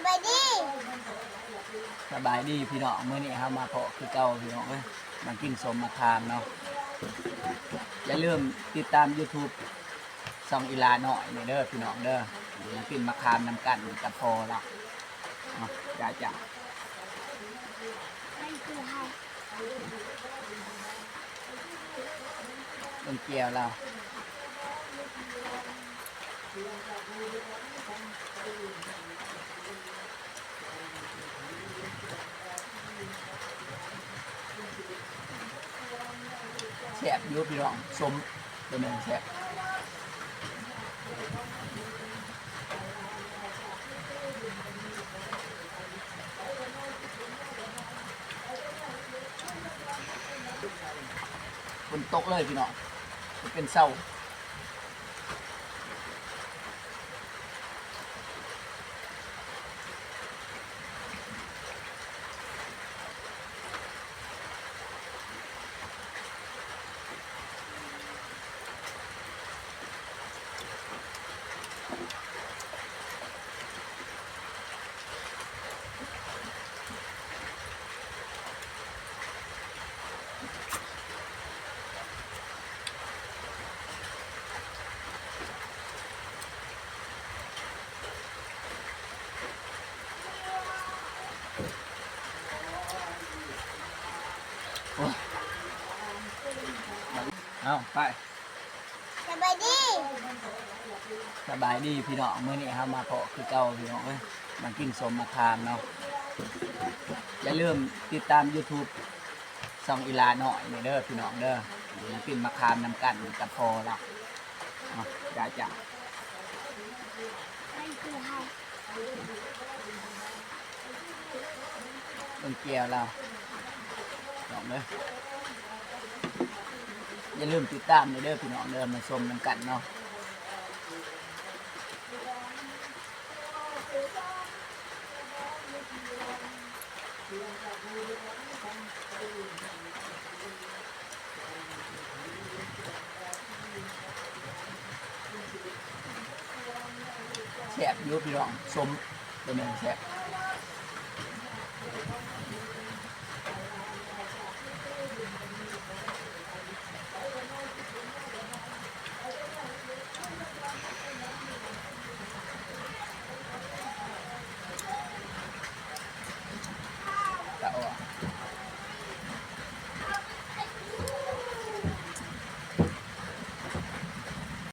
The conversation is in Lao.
ສະບາຍດີ ສະບາຍດີພີ່ນ້ອງ ມື້ນີ້ເຮົາມາພໍ້ຄືເກົ່າພີ່ນ້ອງເອີຍ ມາກິນສົ້ມໝາກຂາມເນາະ. ຢ່າລືມຕິດຕາມ YouTube ຊ່ອງອີ່ຫຼ້ານ້ອຍນີ້ເດີພີ່ນ້ອງເດີ ມາກິນໝາກຂາມນຳກັນກັບພໍ່ລາວເນາະ. ຈ້າ ຈ້າ. ເບິ່ງແຈ່ວລາວ ແຊບຢູ່ພີ່ນ້ອງ ສົ້ມ ໂຕນີ້ແຊບ. ຝົນຕົກເລີຍພີ່ນ້ອງ ເປັນເຊົາ. ໂອ້ຍ ເອົາ ໄປ. ສະບາຍດີ ສະບາຍດີພີ່ນ້ອງ ມື້ນີ້ເຮົາມາພໍ້ຄືເກົ່າພີ່ນ້ອງເອີຍ ມາກິນສົ້ມໝາກຂາມເນາະ. ຢ່າລືມຕິດຕາມ YouTube ຊ່ອງອີ່ຫຼ້ານ້ອຍນີ້ເດີພີ່ນ້ອງເດີ ມາກິນໝາກຂາມນຳກັນກັບພໍ່ລາວເນາະ. ຈ້າ ຈ້າ. ເບິ່ງແຈ່ວລາວພີ່ນ້ອງເດີ ຢ່າລືມຕິດຕາມເດີພີ່ນ້ອງເດີ ມາຊົມນຳກັນເນາະ. ແຊບຢູ່ພີ່ນ້ອງ ສົ້ມ ໂຕນີ້ແຊບ.